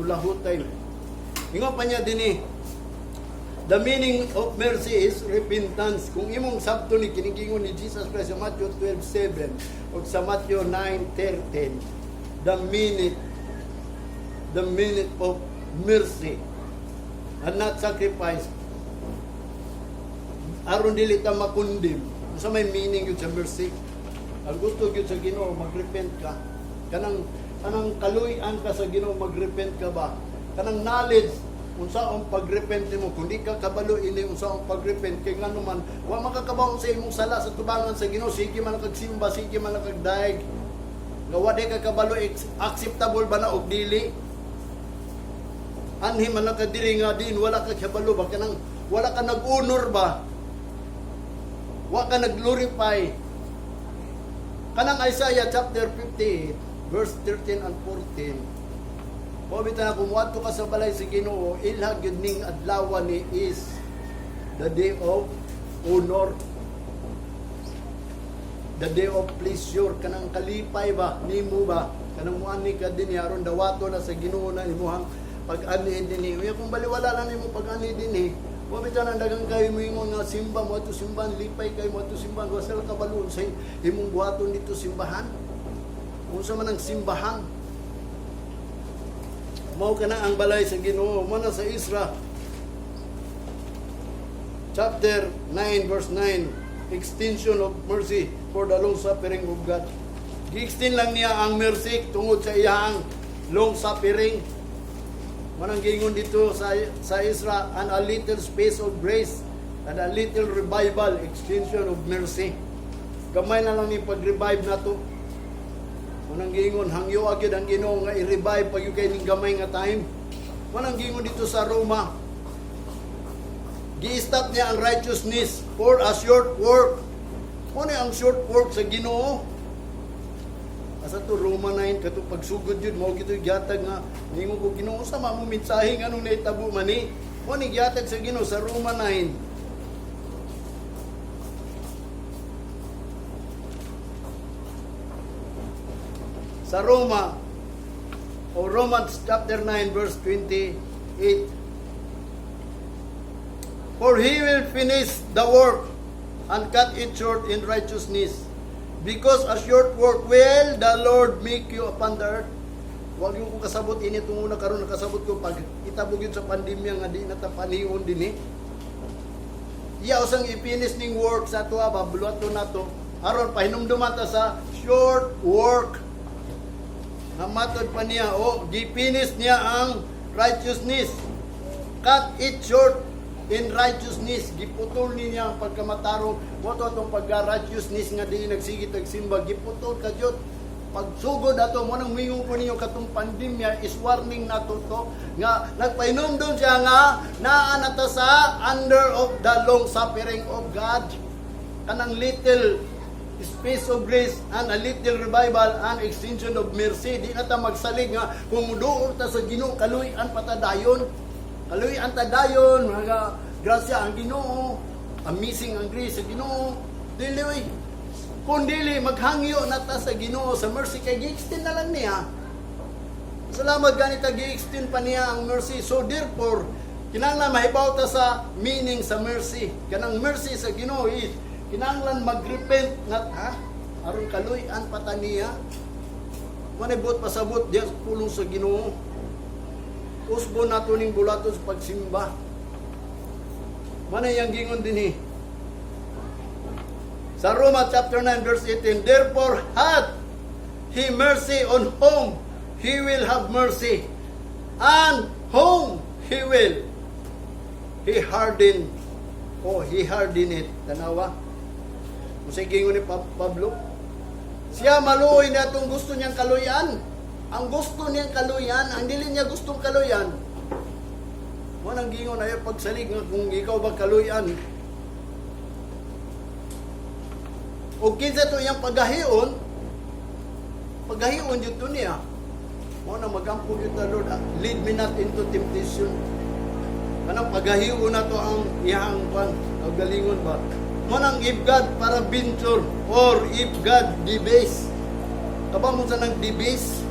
Mulahutay. Ingon pa niya dinhi, the meaning of mercy is repentance. Kung imong sabto ni kining giingon ni Jesus Christ sa Matthew 12:7 o sa Matthew 9:13, the minute of mercy and not sacrifice aron dili ta ma-condemn. Unsa may meaning yun sa mercy? Ang gusto gyud sa Ginoo, magrepent ka. Kanang kaluy-an ka sa Ginoo, magrepent ka ba? Kanang knowledge unsa ang pagrepent nimo, kung di ka kabalo ini unsa ang pagrepent, kay ngano man wa makakabaw sa imong sala sa tubangan sa Ginoo, sige man kag simba, sige man kag daig nga wa di ka kabalo acceptable ba na og dili. Anhi man ka diri nga din wala ka kabalo ba, kanang wala ka nag-honor ba, wa ka nag-glorify. Kanang Isaiah chapter 58 verse 13 and 14. Mao bitaw na kung muadto ka sa balay sa Ginoo, ilha gyud ning adlaw ni is the day of honor. The day of pleasure, kanang kalipay ba nimo ba, kanang muani ka dinhi aron dawato na sa Ginoo na imuhang pag-ani dinhi. Unya kung baliwala lang nimo pag-ani dinhi, wa bitaw nang dagang kayo mo ingon nga simba mo ato simbahan, lipay kayo mo ato simbahan, wa sila kabalo sa imong buhaton dito simbahan. Unsa man ang simbahan? Mao kana ang balay sa Ginoo, mo na sa Ezra chapter 9 verse 9, extension of mercy for the long suffering of God. Gi-extend lang niya ang mercy tungod sa iyang long suffering. Manang giingon dito sa Ezra, and a little space of grace and a little revival, extension of mercy. Gamay na lang ni pag-revive nato. Manang giingon, hangyo gyud ang Ginoo nga i-revive pag kay ning gamay nga time. Manang giingon dito sa Roma, gi-stop niya ang righteousness for a short work. Ano ang short work sa Ginoo? Asa to Roma 9 kato pagsugod yun mao gito gihatag nga ningon ko, "Ginoo, sa mo mensahe nganong nahitabo man ni?" Mo ni gihatag sa Ginoo sa Roma 9. Sa Roma o Romans chapter 9 verse 28. For he will finish the work and cut it short in righteousness. Because a short work will the Lord make you upon the earth. Wag yung ko kasabot ini itong una, karon nakasabot ko pag itabog yun sa pandemya nga di na ta panihon din eh. Iya usang i-finish ning work sa ato ba buluhaton nato aron pahinumduman ta sa short work. Nga matod pa niya o gi-finish niya ang righteousness. Cut it short in righteousness. Giputol niya ang pagkamatarong. Mo to atong pagka-righteousness nga di nagsigit simba, giputol ka jud. Pagsugod ato mo nang mingon ko ninyo katong pandemya is warning nato to nga nagpahinumdum siya nga naa na ta sa under of the long suffering of God, kanang little space of grace and a little revival and extension of mercy. Di na ta magsalig nga kung muduol ta sa Ginoo, kaluy-an pa ta dayon, kaluy-an ta dayon, mga grasya ang Ginoo, amazing ang grace sa Ginoo. Dili oy. Kung dili, maghangyo na ta sa Ginoo sa mercy kay gi-extend na lang niya. Salamat ganita, gi-extend pa niya ang mercy. So therefore, kinahanglan mahibaw ta sa meaning sa mercy. Kanang mercy sa Ginoo is kinahanglan magrepent na ha aron kaluy-an pa ta niya. Manay buot pasabot diya sa pulong sa Ginoo. Usbo nato ning bulaton sa pagsimba. Manay yang gingon dinhi. Sa Roma chapter 9 verse 18, "Therefore hath he mercy on whom he will have mercy, and whom he will, he harden." Oh, he harden it. Tanawa. Kung sa gingon ni Pablo, siya maluoy na itong gusto niyang kaluyan. Ang gusto niyang kaluyan, ang dili niya gustong kaluyan. Mo nang gingon ay pagsalig nga kung ikaw ba kaluyan. O kinsa to iyang pagahion, pagahion jud to niya. Mo na magampo gyud ta, "Lord, lead me not into temptation." Kanang pagahion na to ang iyang kwan, ang galingon ba. Mo nang if God peradventure or if God debase. Kaba mo sa nang debase?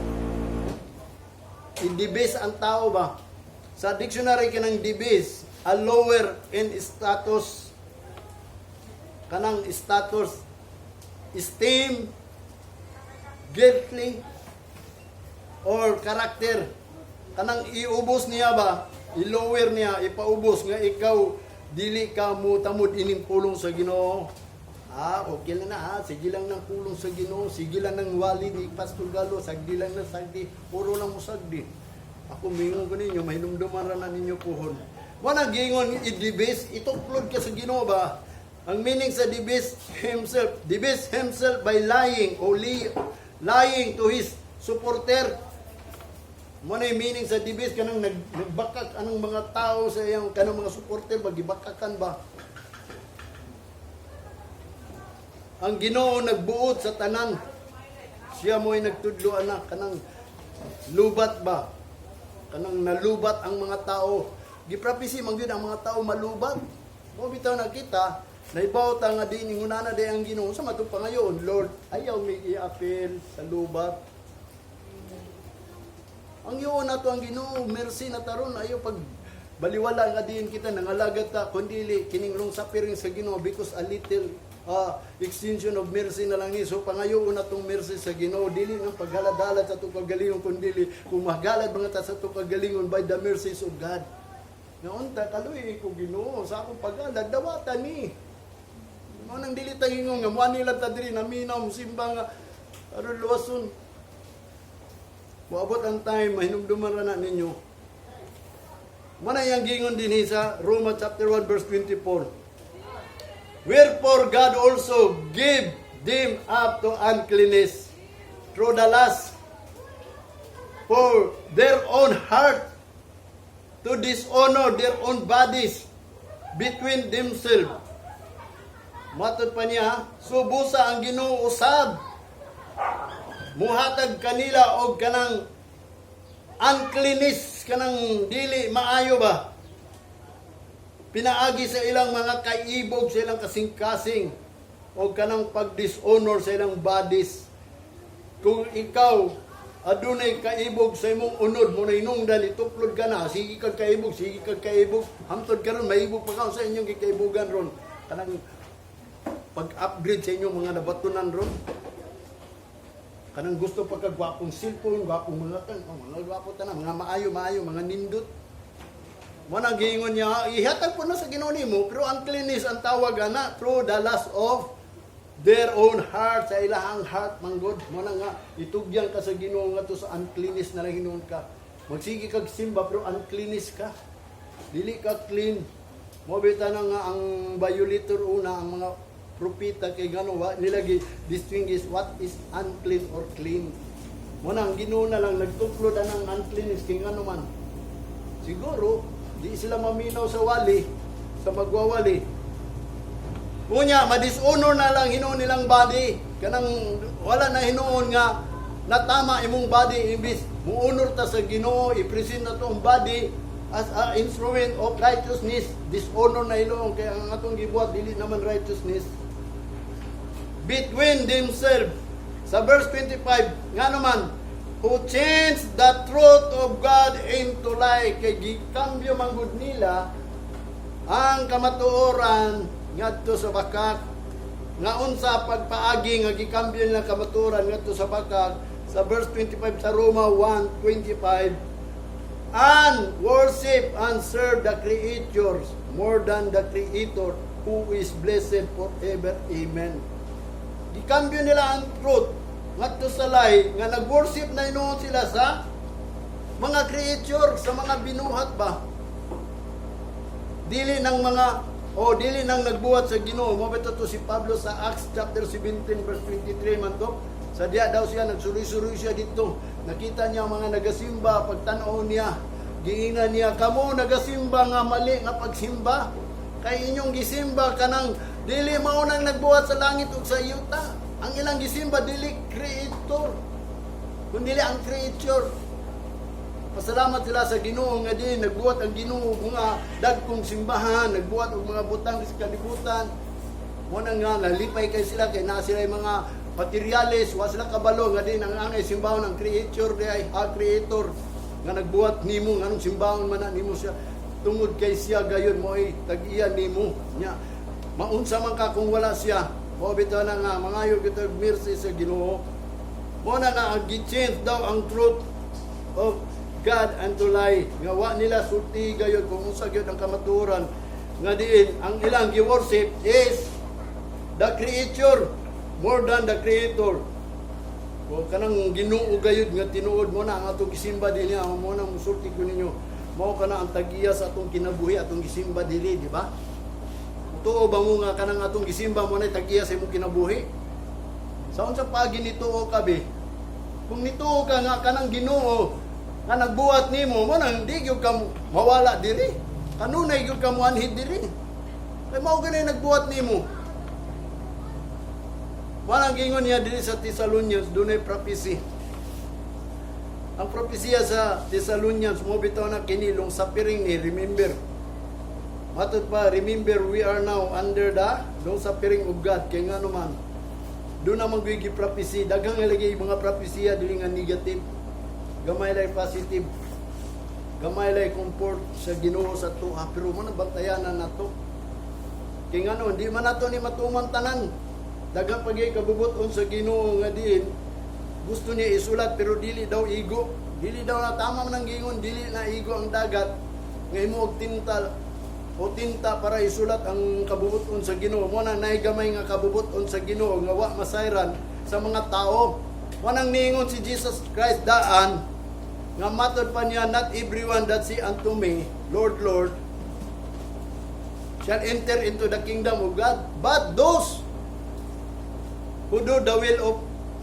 I-debase ang tao ba? Sa dictionary, kanang debase, a lower in status, kanang status, esteem, guilty, or character. Kanang iubos niya ba, i-lower niya, ipaubos nga ikaw dili ka mo tamod ining pulong sa Ginoo. Ah, okay lang na ha. Sige lang ng pulong sa Ginoo, sige lang ng wali ni Pastor Galo, sagdi lang na sagdi, puro lang mo sagdi. Ako mingon ko ninyo, mahinumduman ra na ninyo puhon. Wala gingon i-debase, ituklod ka sa Ginoo ba? Ang meaning sa debase himself, debase himself by lying or lying to his supporter. Mo na yung meaning sa debase, kanang nagbakak anong mga tao sa iyang kanang mga supporter ba, gibakakan ba? Ang Ginoo nagbuot sa tanan. Siya mo'y nagtudlo ana, kanang lubat ba? Kanang nalubat ang mga tao. Giprapisi man gyud ang mga tao malubat. Mo bitaw nakita, naibaw ta nga di ningunana di ang Ginoo sa matong pangayon, "Lord, ayaw mi iapil sa lubat." Ang yun nato ang Ginoo, mercy na taron, ayaw pag baliwala nga diin kita nangalagat ta kundi kining long suffering sa Ginoo, because a little extension of mercy na lang ni. So pangayoon na tong mercy sa Ginoo, dili ng paghalad-halad sa atong kagalingon, kundi kung magalad mga ta sa atong kagalingon by the mercies of God. Nga unta kaluoy ko, Ginoo, sa akong paghalad, dawatan ni. Mao nang dili ta ingon nga muani lang ta diri naminaw mo simba nga aron luwason. Moabot ang time, mahinumduman ra na ninyo. Mao na iyang gingon dinhi sa Roma chapter 1 verse 24. "Wherefore God also gave them up to uncleanness through the lust for their own heart to dishonor their own bodies between themselves." Matod pa niya, subusa ang Ginoo usab muhatag kanila og kanang uncleanness, kanang dili maayo ba, pinaagi sa ilang mga kaibog sa ilang kasing-kasing o kanang pag-dishonor sa ilang bodies. Kung ikaw adunay kaibog sa imong unod mo na hinungdan, ituklod ka na, sige kag kaibog, sige kag kaibog, hamtod karon mahibog pa ka sa inyong gikaibogan ron, kanang pag-upgrade sa inyong mga nabatunan ron, kanang gusto pa kag gwapong cellphone, gwapong mga kan, oh, mga gwapo tanan, mga maayo maayo, mga nindot. Mo nang giingon niya, ihatag po na sa Ginoo nimo, pero uncleanness ang tawag ana, through the lust of their own heart, sa ilahang heart manggod. Mo na nga itugyan ka sa Ginoo nga to sa uncleanness na lang hinuon ka. Magsige kag simba pero uncleanness ka. Dili ka clean. Mo bita na nga ang violator una ang mga propeta kay gano wa nila gi distinguish what is unclean or clean. Mo na ang Ginoo na lang nagtuklod ang uncleanness kay ngano man. Siguro di sila maminaw sa wali, sa magwawali. Unya, madishonor na lang hinuon nilang body. Kanang wala na hinuon nga natama imong body, imbis muunor ta sa Ginoo, i-present na to ang body as a instrument of righteousness. Dishonor na hinuon kay ang atong gibuhat dili naman righteousness. Between themselves. Sa verse 25, nga naman, who changed the truth of God into lie, kay gikambyo manggod nila ang kamatuoran ngadto sa bakak. Nga unsa pagpaagi nga gikambyo nila kamatuoran ngadto sa bakak? Sa verse 25 sa Roma 1:25, "And worship and serve the creatures more than the Creator, who is blessed forever. Amen." Gikambyo nila ang truth ngadto sa lie nga nag-worship na hinuon sila sa mga creature, sa mga binuhat ba, dili ng mga o dili nang nagbuhat sa Ginoo. Mo to si Pablo sa Acts chapter 17 verse 23 man to. Sa diya daw siya nagsuroy-suroy siya dito. Nakita niya ang mga nagasimba, pagtan-aw niya, giingnan niya, "Kamo nagasimba nga mali nga pagsimba. Kay inyong gisimba kanang dili mao nang nagbuhat sa langit ug sa yuta." Ang ilang gisimba dili creator, kundi ang creature. Pasalamat sila sa Ginoo nga di nagbuhat ang Ginoo og mga dagkong simbahan, nagbuhat og mga butang sa kalibutan. Mo na nga nalipay kay sila kay naa sila mga materyales, wa sila kabalo nga din ang angay simbahon ang creature di ay ang creator. Nga nagbuhat nimo, nganong simbahon man na nimo siya? Tungod kay siya gayon mo ay tag-iya nimo nya. Maunsa man ka kung wala siya? Mao bitaw na nga mangayo kita og mercy sa Ginoo. Mo na nga ang gi-change daw ang truth of God unto lie, nga wa nila sulti gayon kung unsa gyud ang kamatuoran, nga diin ang ilang gi-worship is the creature more than the Creator. O kanang Ginoo gayud nga tinuod mo na ang atong gisimba dinhi, mo na musulti ko ninyo. Mao kana ang tagiya sa atong kinabuhi, atong gisimba dili, di ba? Tuo ba mo nga kanang atong gisimba mo na tagiya sa imong kinabuhi? Sa unsa paagi nituo ka be? Kung nituo ka nga kanang Ginoo nga nagbuhat nimo mo nang di gyud ka mawala diri. Kanunay gyud ka moanhid diri. Kay mao gani nagbuhat nimo. Walang gingon niya diri sa Thessalonians, dunay prophecy. Ang propesya sa Thessalonians mo bitaw na kini long suffering ni, remember. Matod pa, remember, we are now under the long suffering of God, kay ngano man doon naman gyud prophecy, daghang lagi mga propesya dili nga negative. Gamay lay positive. Gamay lay comfort sa Ginoo sa tuha, pero mo na bantayanan nato. Kay ngano, di man nato ni matuman tanan. Daghang pagay kabubuton sa Ginoo nga diin gusto niya isulat pero dili daw igo. Dili daw na tama man ang gingon, dili na igo ang dagat nga imo og tinta o tinta para isulat ang kabubuton sa Ginoo. Mo na naay gamay nga kabubuton sa Ginoo nga wa masayran sa mga tao. Mo nang niingon si Jesus Christ daan nga matod pa niya, "Not everyone that say unto me, 'Lord, Lord,' shall enter into the kingdom of God, but those who do the will of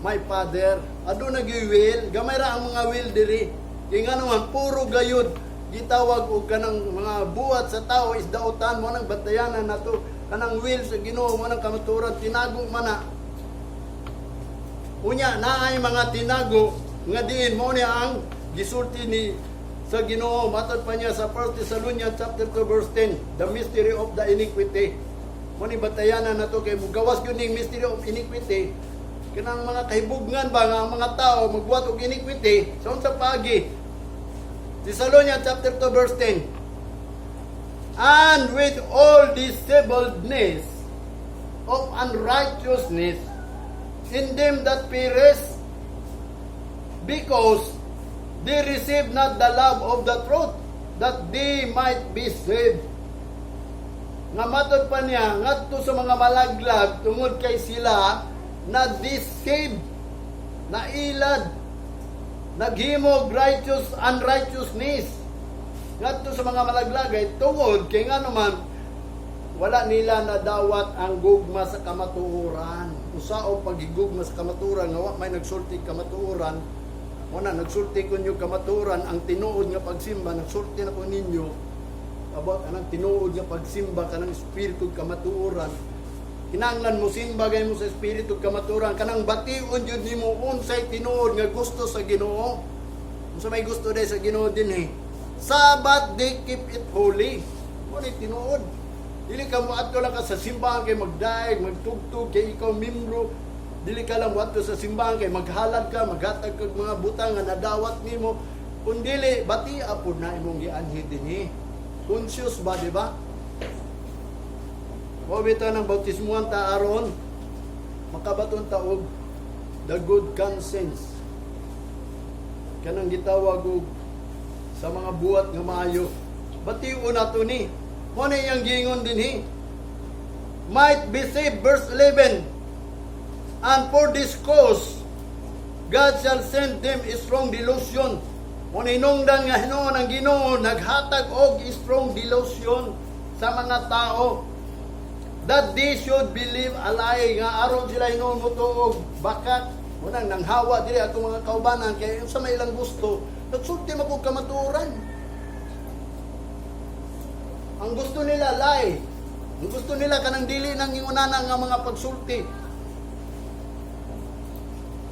my Father." Aduna gyud will, gamay ra ang mga will diri. Kay ngano man, puro gayud gitawag og kanang mga buhat sa tao is dautan. Mo nang bantayanan nato kanang will sa Ginoo, mo nang kamatuoran, tinago man na. Unya naay mga tinago nga diin mo niya ang gisulti ni sa Ginoo, matod pa niya sa 1 Thessalonians chapter 2 verse 10, the mystery of the iniquity. Mo ni batayanan nato kay mugawas gyud ning mystery of iniquity, kanang mga kahibugnan ba nga ang mga tao magbuhat og iniquity sa unsa paagi. Thessalonians chapter 2 verse 10, "And with all deceivableness of unrighteousness in them that perish, because they receive not the love of the truth, that they might be saved." Nga matod pa niya, ngadto sa mga malaglag, tungod kay sila na deceived, nailad, naghimog righteous unrighteousness. Ngadto sa mga malaglag ay tungod kay nga naman wala nila nadawat ang gugma sa kamatuoran. Usa o paghigugma sa kamatuoran nga wa may nagsulti kamatuoran. Mo na nagsulti ko ninyo kamatuoran, ang tinuod nga pagsimba, nagsulti na ko ninyo about anang tinuod nga pagsimba, kanang espiritu kamatuoran. Kinahanglan mo simba gay mo sa espiritu kamatuoran, kanang bation jud nimo unsay tinuod nga gusto sa Ginoo. Unsa may gusto day sa Ginoo dinhi? Sabbath day, keep it holy. Mo ni tinuod. Dili ka moadto lang ka sa simbahan kay magdaig, magtugtog, kay ikaw membro. Dili ka lang moadto sa simbahan kay maghalad ka, maghatag kag mga butang nga nadawat nimo. Kung dili, bati apod na imong gianhi dinhi. Conscious ba, di ba? Mao bitaw ng bautismuhan ta aron makabaton ta og the good conscience. Kanang gitawag og sa mga buhat nga maayo. Bation nato ni. Mo na iyang giingon dinhi. "Might be saved," verse 11. "And for this cause, God shall send them a strong delusion." Mo na hinungdan nga hinuon ang Ginoo naghatag og strong delusion sa mga tao, that they should believe a lie, nga aron sila hinuon mo og bakak. Mo nang nanghawa diri atong mga kaubanan kay unsa may ilang gusto, nagsulti man kog kamatuoran. Ang gusto nila, lie. Ang gusto nila, kanang dili nang ingunana nga mga pagsulti.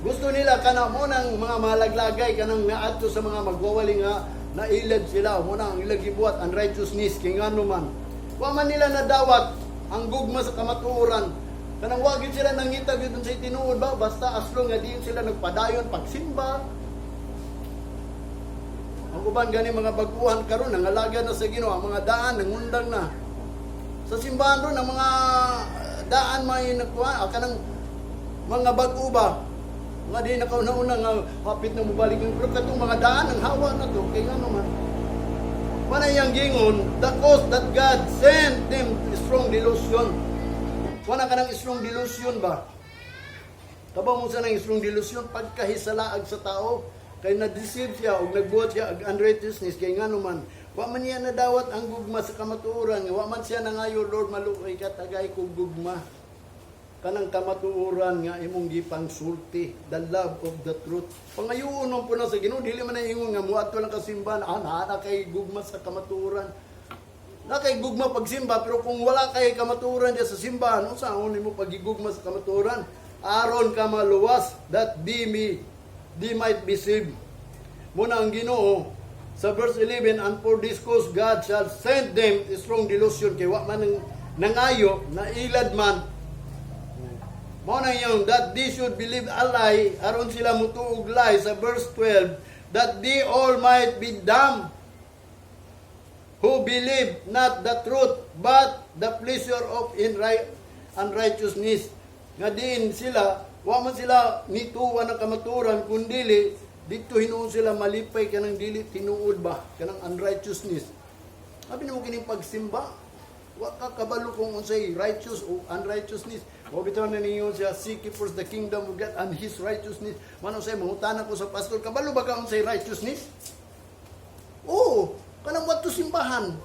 Gusto nila kana mo nang mga malaglagay, kanang naadto sa mga magwawali nga nailad sila mo nang ilang gibuhat unrighteousness, kay ngano man wa man nila nadawat ang gugma sa kamatuoran, kanang wa gyud sila nangita gyud sa tinuod ba, basta as long nga diin sila nagpadayon pagsimba. Ang Ug uban gani mga baguhan karon nangalaga na sa Ginoo, ang mga daan nangundang na. Sa simbahan ron ang mga daan may nagkuha, kanang mga bag-o ba nga di nakauna-una nga hapit na mobalik, pero katong mga daan ang hawa na to kay ngano man wala iyang gingon, the cause that God sent them strong delusion. Wala ka ng strong delusion ba? Kabaw mo sa ng strong delusion, pagkahisalaag sa tao, kay na-deceive siya o nagbuhat siya og unrighteousness kay ngano man wa man niya nadawat ang gugma sa kamatuoran, wa man siya nangayo, "Lord, maluoy ka, tagay kog gugma," kanang kamatuoran nga imong gipang sulti, the love of the truth. Pangayoon man po na sa Ginoo. Dili man na ingon nga muadto lang ka simbahan, naa kay gugma sa kamatuoran. Na kay gugma pagsimba, pero kung wala kay kamatuoran diya sa simbahan, unsa ang nimo pagigugma sa kamatuoran aron ka maluwas, that they might be saved? Muna ang Ginoo sa verse 11, "And for this cause God shall send them a strong delusion," kay wa man nang nangayo, nailad man. Mao na yung that they should believe a lie, aron sila mutuog lie sa verse 12, that they all might be damned who believe not the truth but the pleasure of in unrighteousness. Nga diin sila, wa man sila nituwa ng kamaturan, kundili dito hinuon sila malipay kanang dili tinuod ba, kanang unrighteousness. Sabi nimo kining pagsimba, wa ka kabalo kung unsay righteous o unrighteousness. Wa bitaw na ninyo siya, "Seek ye first the kingdom of God and His righteousness." Mano say mangutana ko sa pastor, "Kabalo ba ka unsay righteousness?" Oo, kanang wadto simbahan.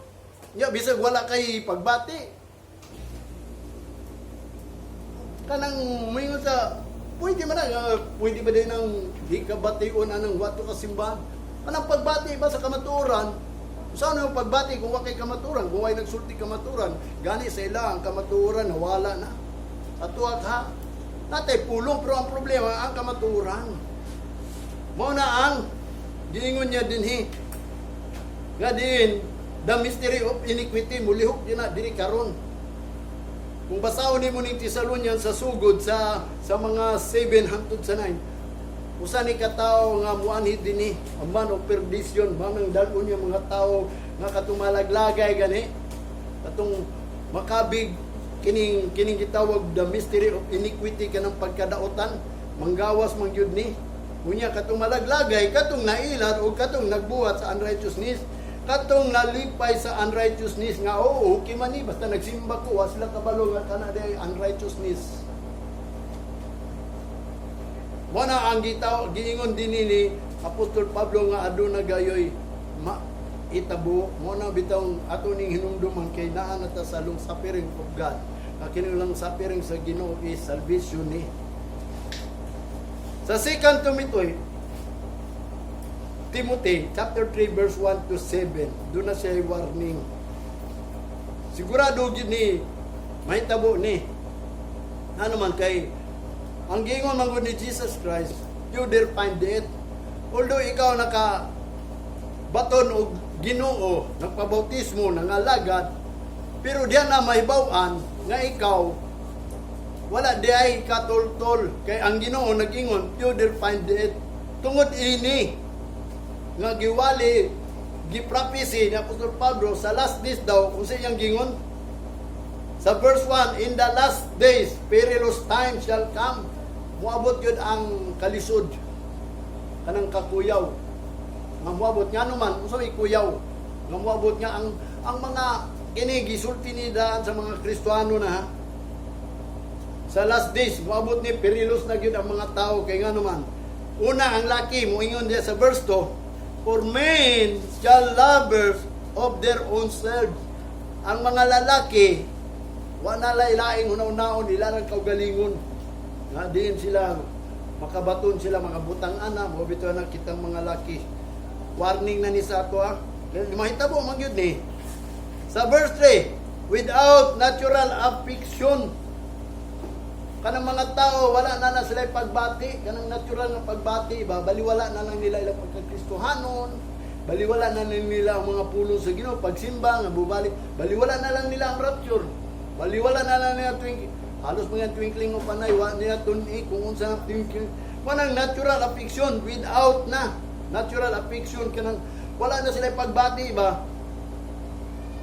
Ya bisag wala kay pagbati. Kanang moingon sa pwede man na, pwede ba din ang di ka bation anang wato ka simbahan? Kanang pagbati ba sa kamatuoran? Saan yung pagbati kung wa kay kamaturan, kung way nagsulti kamaturan, gani sa ila ang kamatuoran nawala na. Ato ha, natay pulong, pero ang problema ang kamatuoran. Mao na ang giingon niya dinhi nga diin the mystery of iniquity mulihok din na diri karon. Kung basahon nimo ning Thessalonians sa sugod sa mga 7 hangtod sa 9, usa ni ka tawo nga muanhi dinhi, a man of perdition, manang dal-on niya mga tao nga katumalagлагay gani katong makabig kining gitawag the mystery of iniquity, kanang pagkadaotan manggawas man gyud ni. Unya katong malaglagay, katong nailad o katong nagbuhat sa unrighteousness, katong nalipay sa unrighteousness nga oo, okay man ni basta nagsimba ko, wa sila kabalo nga kana day unrighteousness. Mo na ang gitaw giingon din ni Apostol Pablo nga aduna gayoy ma itabo. Mo na bitaw ato ning hinumduman kay naa na ta sa long suffering of God. Nga kini long suffering sa Ginoo is salvation ni. Sa 2 Timothy chapter 3 verse 1 to 7, doon na siya warning. Sigurado gid ni mahitabo ni. Ano man kay ang giingon man gud ni Jesus Christ, "You there find it." Although ikaw naka baton og Ginoo, nagpabautismo, nangalagad, pero diyan na mahibaw-an nga ikaw wala di ay katultol kay ang Ginoo nag-ingon, "You there find it." Tungod ini nga giwali, gi-prophesy ni Apostol Pablo sa last days daw, kung sa iyang gingon sa verse 1, "In the last days perilous times shall come." Moabot yun ang kalisod, kanang kakuyaw nga moabot. Nga man unsa may kuyaw nga moabot nga ang mga kini gisulti ni daan sa mga Kristohano na ha? Sa last days moabot ni, perilous na gyud ang mga tao kay nga naman, una, ang laki moingon diya sa verse 2, "For men shall lovers of their own selves." Ang mga lalaki wa na lailaing hunaw-hunaon, nila ng kaugalingon nga diin sila makabaton, sila mga butang ana mo bitaw na kitang mga laki. Warning na ni sa ato ha, mahitabo man gyud ni. Sa verse 3, "Without natural affection." Kanang mga tao wala na na sila pagbati, kanang natural nga pagbati ba, baliwala na lang nila ilang pagkakristohanon, baliwala na lang nila ang mga pulong sa Ginoo, pagsimba nga bubalik, baliwala na lang nila ang rapture, baliwala na lang nila tuwing halos mga twinkling of an eye, wa nila tun-i kung unsa ang twinkling. Wanang natural affection, without na natural affection, kanang Wala na sila pagbati ba.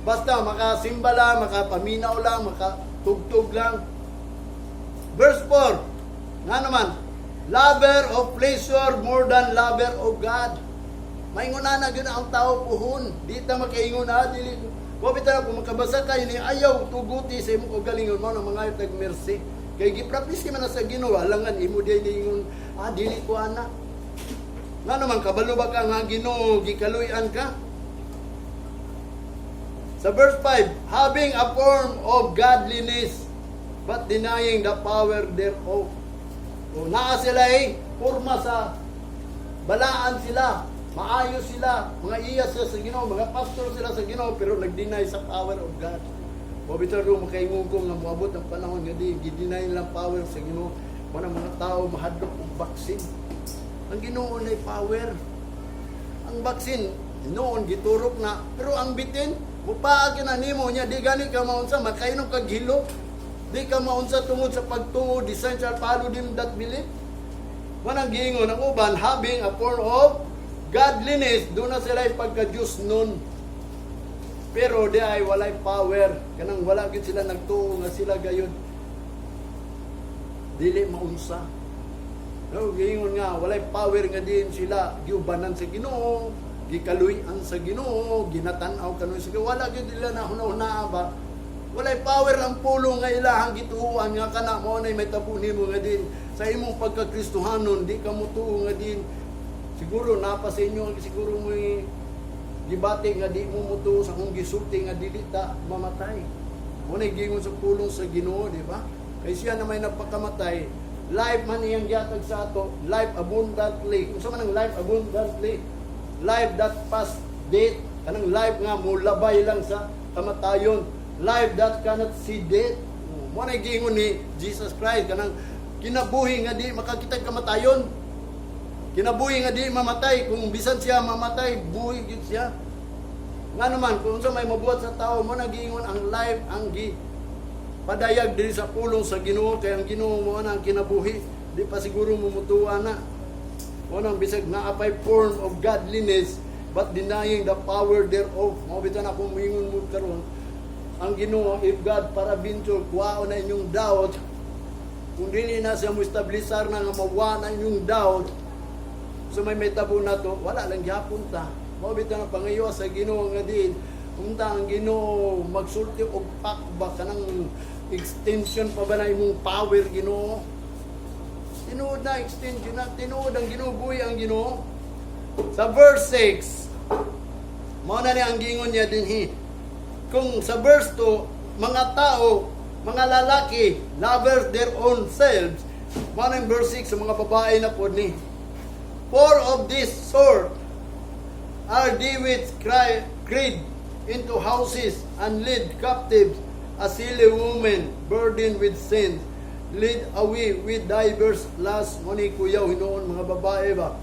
Basta makasimba lang, makapaminaw lang, makatugtog lang. Verse 4, nga naman, lover of pleasure more than lover of God. Maingon na gyud ang tao puhon. Di ta makaingon na dili. Wa bitaw kung makabasa kay ni ayaw tuguti sa imong kaugalingon mo ng mga tag mercy. Kay gi-promise man na sa Ginoo, alangan imo di ingon, "Ah, dili ko ana." Nga naman, kabalo ba ka nga Ginoo gikaluy-an ka? Sa verse 5, having a form of godliness, but denying the power thereof. O, naa sila eh, forma sa balaan sila, maayo sila, mga iya sila sa Ginoo, mga pastor sila sa Ginoo, pero nag-deny sa power of God. O bitaw ro makaingon ko nga moabot ang panahon nga di gi-deny lang power sa Ginoo. Wala mga tao mahadlok og vaccine. Ang Ginoo nay power. Ang vaccine noon giturok na, pero ang bitin mupaagi na nimo niya, di gani ka maunsa, makainom kag hilo, di ka maunsa tungod sa pagtuo. The signs shall follow them that believe. Manang giingon ang uban, having a form of godliness, doon na sila pagka Diyos nun, pero di ay walay power, kanang wala gyud sila nagtuo nga sila gayud dili maunsa. No, giingon nga walay power nga diin sila giubanan sa Ginoo, gikaluy-an sa Ginoo, ginatan-aw kanu sa Ginoo. Wala gyud nila na huna-hunaa ba. Walay power ang pulong nga ilahang gituoan nga kana mao nay may tabo nimo nga din sa imong pagkakristohanon di ka motuo nga din siguro napa sa inyo siguro mo gibati nga di mo motuo sa akong gisulti nga dili ta mamatay. Mo nay giingon sa pulong sa Ginoo, di ba? Kay siya na may nagpakamatay, life man iyang gihatag sa ato, life abundantly. Unsa man ang life abundantly? Life that past death, kanang life nga mulabay lang sa kamatayon. Life that cannot see death. Mo nay giingon ni Jesus Christ, kanang kinabuhi nga di makakita kamatayon. Kinabuhi nga di mamatay, kung bisan siya mamatay, buhi gyud siya. Nga naman, kung unsa may mabuhat sa tao, mo na giingon ang life ang gi padayag diri sa pulong sa Ginoo, kay ang Ginoo mo na ang kinabuhi. Di pa siguro mo mutuwa na. Mo nang bisag naa pay form of godliness but denying the power thereof. Mao bitaw na akong moingon mo karon. Ang Ginoo, if God peradventure kuwaon na inyong doubt, kung dili na siya mo establisar na nga mawa na inyong doubt, so may tabo na to, wala lang gyapon ta. Mao bitaw na pangayo sa Ginoo nga din unta ang Ginoo magsulti og pakba, kanang extension pa ba na imong power, Ginoo. Tinuod na extension na, tinuod ang Ginoo, buhi ang Ginoo. Sa verse 6, mao na ni ang giingon niya dinhi. Kung sa verse 2, mga tao, mga lalaki, lovers their own selves, mao na yung verse 6 sa mga babae na po ni. For of this sort are they which cry, creep into houses and lead captives a silly woman burdened with sins, lead away with divers lusts. Mo ni kuyaw hinuon mga babae ba.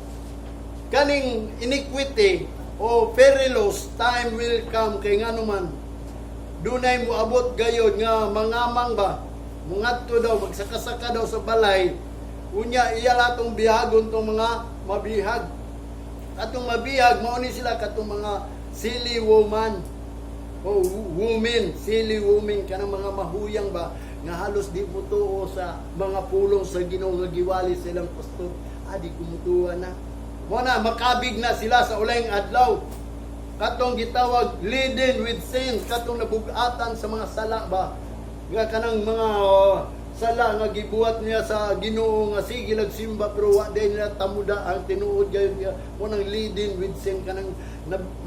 Kaning iniquity o perilous time will come, kay ngano man dunay moabot gayod nga mangamang ba, mungadto daw, magsakasaka daw sa balay, unya iya latong bihagon tong mga mabihag. Katong mabihag, mao ni sila katong mga silly woman o women, silly women, kanang mga mahuyang ba nga halos di mo tuo sa mga pulong sa Ginoo nga giwali silang pastor. Ah, di ko mutuwa na. Mo na makabig na sila sa ulayng adlaw. Katong gitawag laden with sins, katong nabugatan sa mga sala ba. Nga kanang mga, oh, sala nga gibuhat niya sa Ginoo nga sige nagsimba pero wa din nila tamuda ang tinuod gayon niya. Mo nang laden with sin, kanang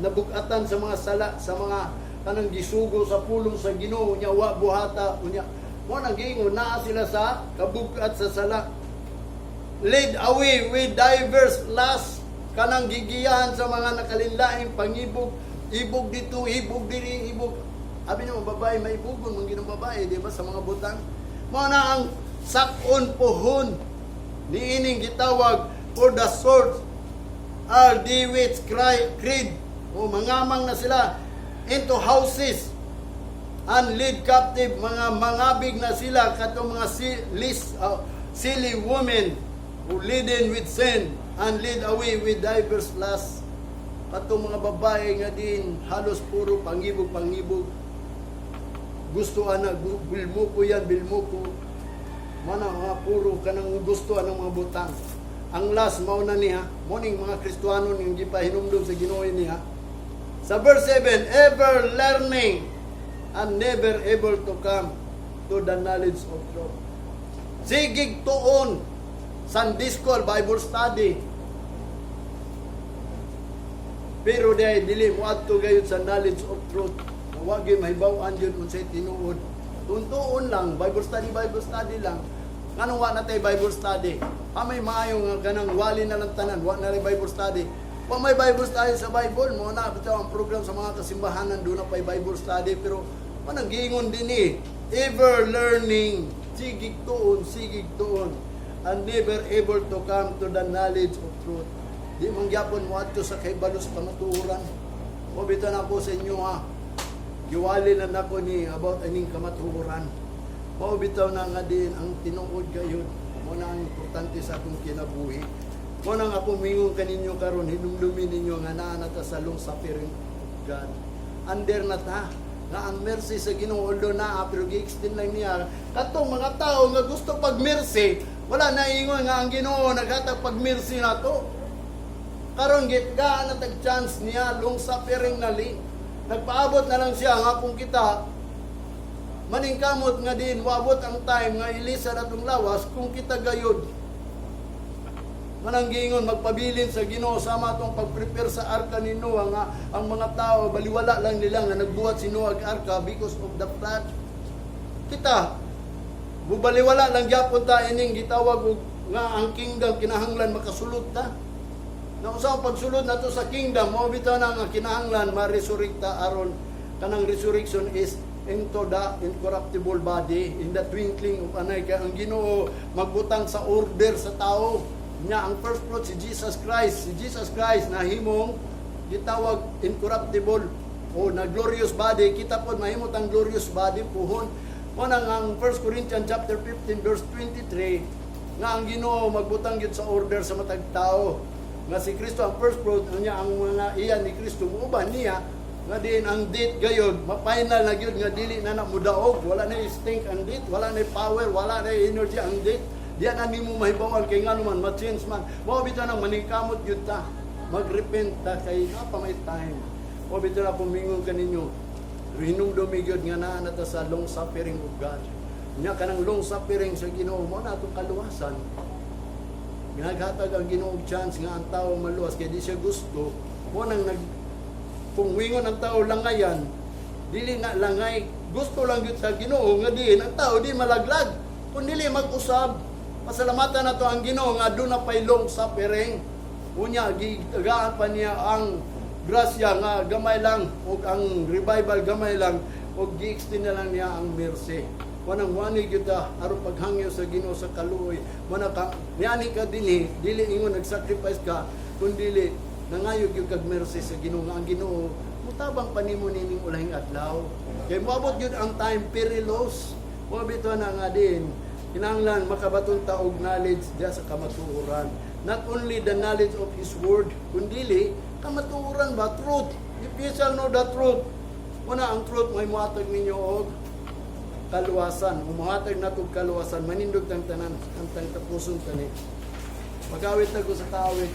nabugatan sa mga sala, sa mga kanang gisugo sa pulong sa Ginoo nya wa buhata unya. Mo nang giingon naa sila sa kabugat sa sala, led away with diverse lusts, kanang gigiyahan sa mga nakalinlaing pangibog, ibog dito, ibog diri, ibog. Abi niyo mga babae, maibugon man ginang babae, di ba, sa mga butang. Mo na ang sak-on pohon niining gitawag for the sort are they which cry creep o mangamang na sila into houses and lead captive, mga mangabig na sila katong mga silly women who laden with sin and lead away with diverse lusts. Katong mga babae nga din halos puro pangibog pangibog. Gusto ana bilmo ko yan, bilmo ko. Mana mga puro kanang gusto anang mga butang. Ang last mao na niya, morning mga Kristuano ning gipahinumdum sa Ginoo niya. Sa verse 7, ever learning and never able to come to the knowledge of truth. Sigig tuon, Sunday school, Bible study. Pero dahil dili mo adto gayud sa knowledge of truth. Wa gyud mahibaw-an gyud unsay tinuod. Tuntuon lang, Bible study lang. Nganong wa na tay Bible study? Ah, may maayo nga kanang wali na lang tanan, wa na rin Bible study. Wa may Bible study sa Bible, mo na bitaw ang program sa mga kasimbahanan do na pay Bible study, pero manang giingon din eh. Ever learning, sigig tuon, and never able to come to the knowledge of truth. Di man gyapon mo adto sa kahibalo sa kamatuoran. O bitaw na ako sa inyo ha. Giwali na nako ni about aning kamatuoran. Mao bitaw na nga din ang tinuod gayud. Mo na ang importante sa akong kinabuhi. Mo na nga ako mingon kaninyo karon, hinumdumi ninyo nga naa na ta sa long suffering of God. Under na ta nga ang mercy sa Ginoo, although naa, pero gi-extend lang niya katong mga tao nga gusto pag mercy. Wala na ingon nga ang Ginoo naghatag pag mercy nato. Karon gitgaan na tag chance niya, long suffering na li. Nagpaabot na lang siya nga kung kita maningkamot nga din waabot ang time nga ilisa na tong lawas, kung kita gayud mananggingon magpabilin sa Ginoo sama atong pag-prepare sa arka ni Noah, nga ang mga tao baliwala lang nila nga nagbuhat si Noah og arka because of the flood. Kita bubaliwala lang gyapon ta ining gitawag og nga ang kingdom, kinahanglan makasulod ta. Na unsa ang pagsulod nato sa kingdom? Mao bitaw na nga kinahanglan ma-resurrect ta aron kanang resurrection is into the incorruptible body in the twinkling of an eye, kay ang Ginoo magbutang sa order sa tao niya. Ang first fruit si Jesus Christ. Si Jesus Christ nahimong gitawag incorruptible o na glorious body. Kita pod mahimot ang glorious body puhon. Mo nang ang 1 Corinthians chapter 15 verse 23 nga ang Ginoo magbutang gyud sa order sa matag tao nga si Kristo ang first fruit niya, ang mga iya ni Kristo muuban niya, nga din ang death gayud ma-final na gyud nga dili na na mudaog, wala na stink ang death, wala na power, wala na energy ang death. Diya na nimo mahibawan kay ngano man ma-change man. Mao bitaw nang maningkamot gyud ta, magrepent ta kay naa pa may time. Mao bitaw na pumingon kaninyo, hinumdumi gyud nga naa na ta sa long suffering of God nya. Kanang long suffering sa Ginoo mo na atong kaluwasan. Ginaghatag ang Ginoo og chance nga ang tao maluwas kay di siya gusto mo nang nag kung wingon ang tao langayan, dili na langay. Gusto lang gyud sa Ginoo nga diin ang tao di malaglag kun dili mag-usab. Pasalamatan nato ang Ginoo nga aduna pay long suffering. Unya gigaan pa niya ang grasya nga gamay lang ug ang revival gamay lang ug gi-extend na lang niya ang mercy. Wanang wani gyud ta aron paghangyo sa Ginoo sa kaluoy. Mana ka niani ka dinhi, dili ingon nag-sacrifice ka, kun dili nangayo gyud kag mercy sa Ginoo nga ang Ginoo mutabang pa nimo nining ulahing adlaw. Kay moabot gyud ang time perilous. Mo bitaw na nga din kinahanglan makabaton ta og knowledge diya sa kamatuoran. Not only the knowledge of His word, kundili kamatuoran ba, truth. If you shall know the truth, una ang truth may muhatag ninyo og kaluwasan. Umuhatag na og kaluwasan, manindog tang tanan, ang tang tapuson tani. Pagawit na ko sa tawid.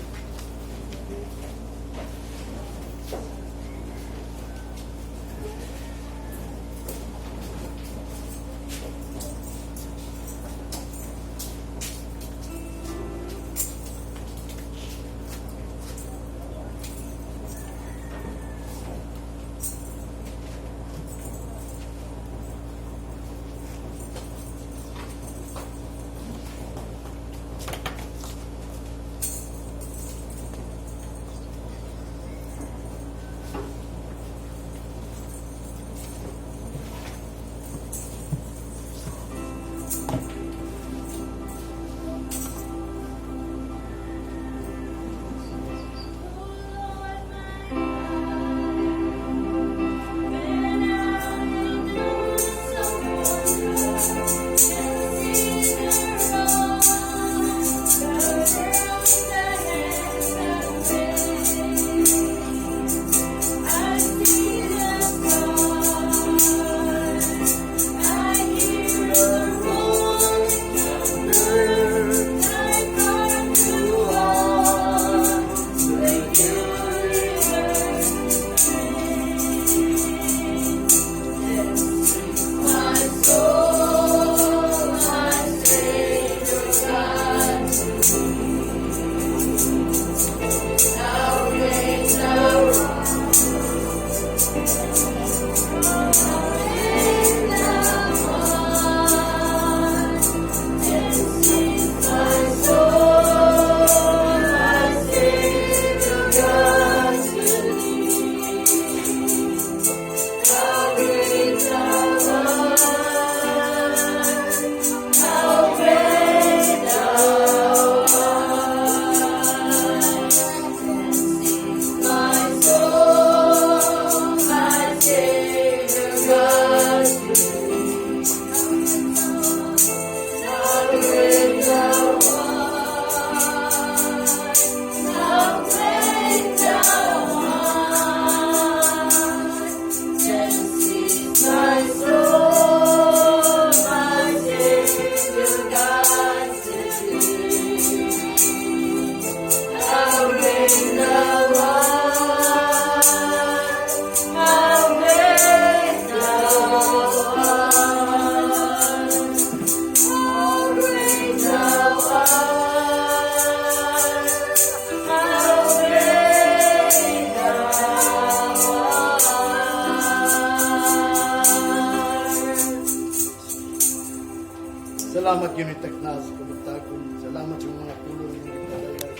Salamat yun itaknas kabuntagon. Salamat sa mga pulong nga gipadayag.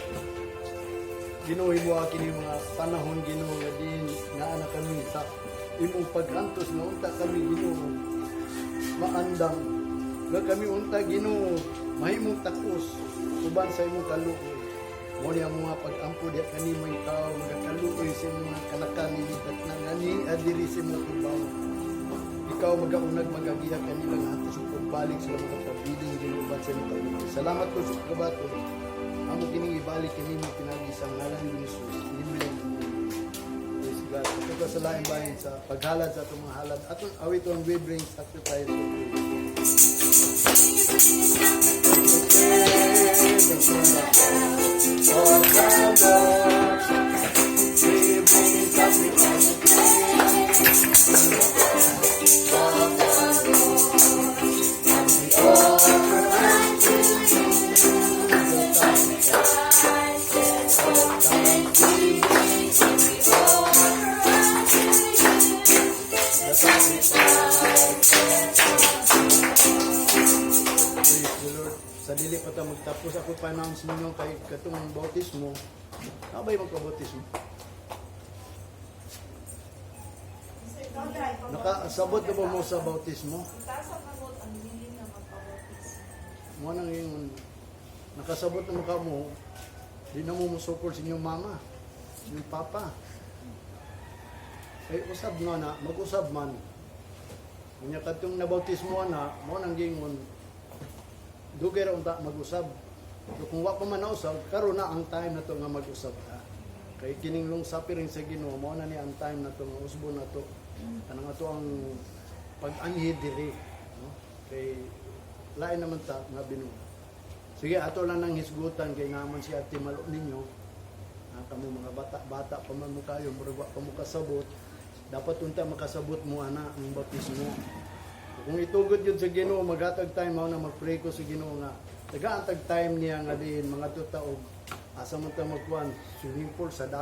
Ginoo, imo kini mga panahon, Ginoo, nga diin naa na kami sa imong pag-antos nga unta kami, Ginoo, maandam nga kami unta, Ginoo, mahimong takos uban sa imong kaluoy. Mo ni ang mga pag-ampo diha kanimo, ikaw magakaluoy sa imong mga kanakan ni na ngani adiri sa imong tubaw. Ikaw magaunag magagiya kanila nga ato sa pagbalik sila mga pabiling, Ginoo, uban sa imong kaluoy. Salamat ko sa kabaton. Amo kining ibalik kanimo pinagi sa ngalan ni Jesus. Amen. Praise God. Ito ka sa laing bahin sa paghalad sa atong mga halad. Atong awiton, "We Bring Sacrifice of Praise." Of the Lord, we bring sacrifice of praise of the Lord. And we offer unto you the sacrifice of thanksgiving. The sacrifice. Praise the Lord. Sa dili pa ta magtapos, ako pa-announce ninyo kay katong bautismo. Nabay magpabautismo? Nakasabot na ba mo sa bautismo? Taas ang kamot ang willing na magpabautismo. Mo nang ingon, nakasabot na mo ka mo, di na mo musukol sa inyong mama, inyong papa. Ay usab nga na, mag-usab man. Unya katong nabautismo na, mo nang gingon, dugay ra unta mag-usab. So kung wa pa man nausab, karon na ang time na to nga mag-usab ta. Kay kining long suffering sa Ginoo, mao na ni ang time na to nga usbon na to. Kanang ato ang pag-anhi diri, no? Kay lain naman ta nga binuhat. Sige, ato lang nang hisgutan kay naman si Ate Malo ninyo. Ah, kamo mga bata-bata pa man mo kayo, murag wa pa mo kasabot. Dapat unta makasabot mo ana ang bautismo. Kung itugod yun sa Ginoo, maghatag time mao na mag-pray ko sa Ginoo nga tagaan tag time niya nga diin mga tuta og asa man ta magkuan, swimming pool sa dagat.